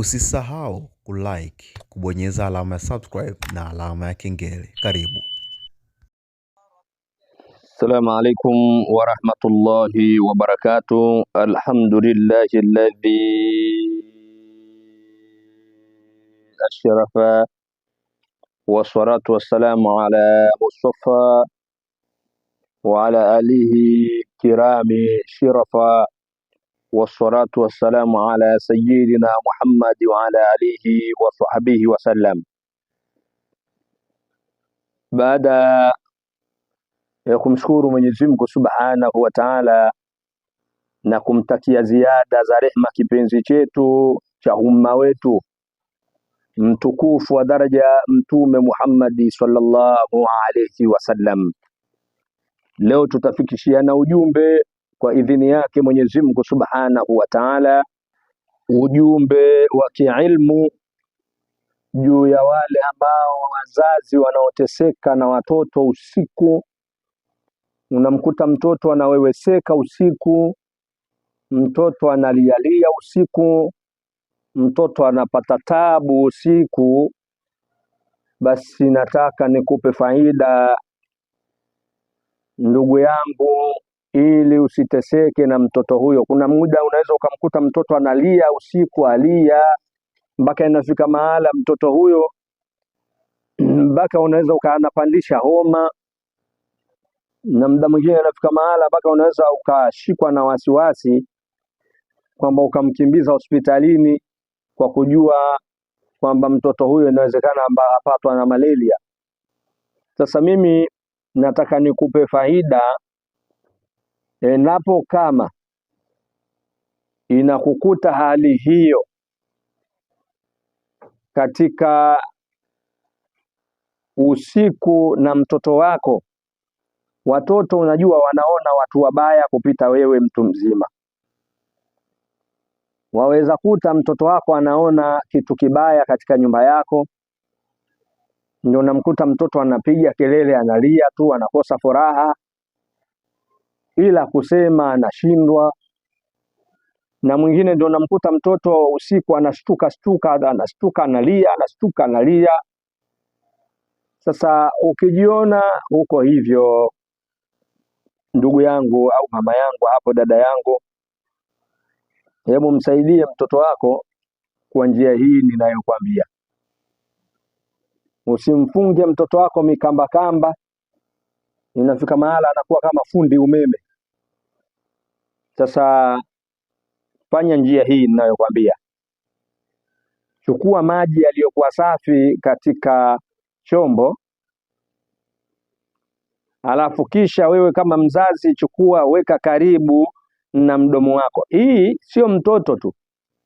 Usisahau kulike, kubonyeza alama ya subscribe na alama ya kengele. Karibu. Assalamu alaikum warahmatullahi wabarakatuh. Alhamdulillahi alladhi ashrafa wassalatu wassalamu ala mustafa wa ala alihi kirami shirafa wassalatu wassalamu ala sayyidina Muhammad wa ala alihi wa sahbihi wasallam. Baada ya kumshukuru Mwenyezi Mungu Subhanahu wa Ta'ala na kumtakia ziada za rehma kipenzi chetu cha umma wetu mtukufu wa daraja Mtume Muhammadi sallallahu alayhi wasallam, leo tutafikishiana ujumbe kwa idhini yake Mwenyezi Mungu Subhanahu wa Ta'ala, ujumbe wa kiilmu juu ya wale ambao wazazi wanaoteseka na watoto usiku. Unamkuta mtoto anaweweseka usiku, mtoto analialia usiku, mtoto anapata tabu usiku. Basi nataka nikupe faida ndugu yangu, ili usiteseke na mtoto huyo. Kuna muda unaweza ukamkuta mtoto analia usiku, alia mpaka inafika mahala mtoto huyo mpaka unaweza ukaanapandisha homa, na muda mwingine inafika mahala mpaka unaweza ukashikwa na wasiwasi kwamba ukamkimbiza hospitalini kwa kujua kwamba mtoto huyo inawezekana apatwa na malaria. Sasa mimi nataka nikupe faida endapo kama inakukuta hali hiyo katika usiku na mtoto wako. Watoto unajua wanaona watu wabaya kupita wewe mtu mzima. Waweza kuta mtoto wako anaona kitu kibaya katika nyumba yako, ndio unamkuta mtoto anapiga kelele, analia tu, anakosa furaha, ila kusema anashindwa. Na mwingine ndio unamkuta mtoto usiku anashtuka shtuka, anashtuka analia, anashtuka analia. Sasa ukijiona huko hivyo, ndugu yangu au mama yangu hapo, dada yangu, hebu msaidie mtoto wako kwa njia hii ninayokuambia. Usimfunge mtoto wako mikamba kamba, inafika mahala anakuwa kama fundi umeme. Sasa fanya njia hii ninayokuambia. Chukua maji yaliyokuwa safi katika chombo, alafu kisha wewe kama mzazi chukua, weka karibu na mdomo wako. Hii sio mtoto tu,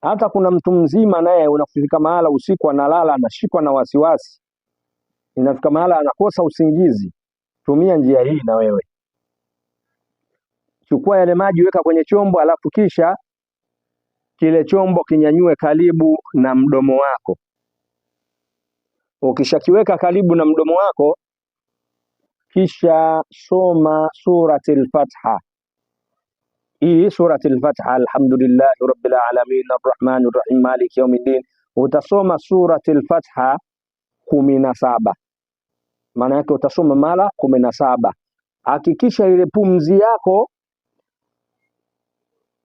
hata kuna mtu mzima naye unafika mahala usiku analala anashikwa na wasiwasi, inafika mahala anakosa usingizi. Tumia njia hii na wewe, chukua yale maji weka kwenye chombo, alafu kisha kile chombo kinyanyue karibu na mdomo wako. Ukishakiweka karibu na mdomo wako, kisha soma surati al-Fatiha. Hii surati al-Fatiha, alhamdulillahi rabbil alamin arrahmani rrahim maliki yaumiddin. Utasoma surati al-Fatiha 17, maana yake utasoma mara 17. Hakikisha ile pumzi yako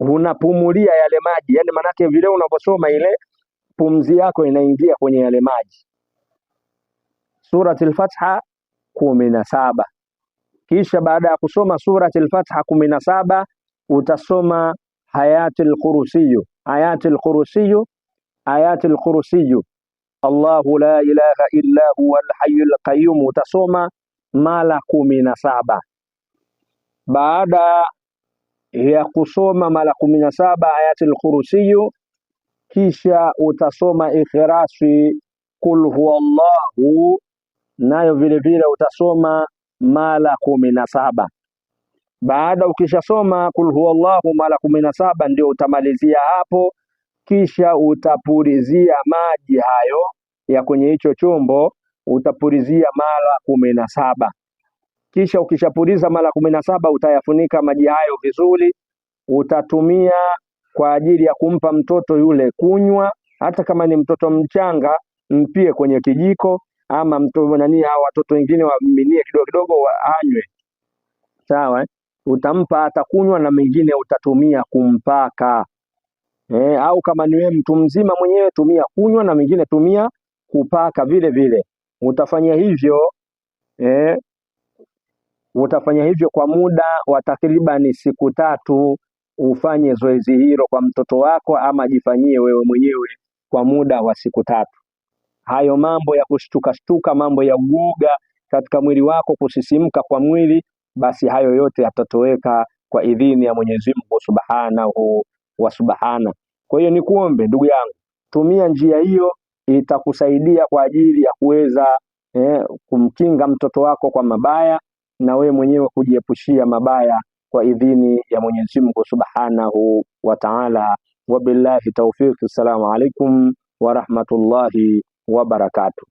unapumulia yale maji, yani maanake vile unaposoma ile pumzi yako inaingia kwenye yale maji. Surati al-Fatiha 17. Kisha baada ya kusoma surati al-Fatiha 17 utasoma ayatul kursiyu, ayatul kursiyu, ayatul kursiyu, Allahu la ilaha illa huwa alhayyul qayyum. Utasoma mara 17. Baada ya kusoma mara 17 ayatul kursiyu, kisha utasoma ikhlasi kul huwallahu, nayo vile vile utasoma mara 17. Baada ukishasoma kul huwallahu mara 17 ndio utamalizia hapo, kisha utapulizia maji hayo ya kwenye hicho chombo, utapulizia mara 17. Kisha ukishapuliza mara 17 utayafunika maji hayo vizuri, utatumia kwa ajili ya kumpa mtoto yule kunywa. Hata kama ni mtoto mchanga, mpie kwenye kijiko, ama mtu nani, hao watoto wengine wamiminie kidogo kidogo, waanywe. Sawa, eh? Utampa atakunywa, na mengine utatumia kumpaka. Au kama ni wewe mtu mzima mwenyewe tumia kunywa na mengine tumia kupaka vile vile. Utafanya hivyo eh, utafanya hivyo kwa muda wa takribani siku 3. Ufanye zoezi hilo kwa mtoto wako ama jifanyie wewe mwenyewe kwa muda wa siku 3. Hayo mambo ya kushtuka shtuka, mambo ya uoga katika mwili wako, kusisimka kwa mwili, basi hayo yote yatatoweka kwa idhini ya Mwenyezi Mungu Subhanahu wa Subhana. Kwa hiyo nikuombe ndugu yangu, tumia njia hiyo, itakusaidia kwa ajili ya kuweza kumkinga mtoto wako kwa mabaya na wewe mwenyewe kujiepushia mabaya kwa idhini ya Mwenyezi Mungu Subhanahu wa Ta'ala. Wabillahi tawfiki. Assalamu alaikum wa rahmatullahi wa barakatuh.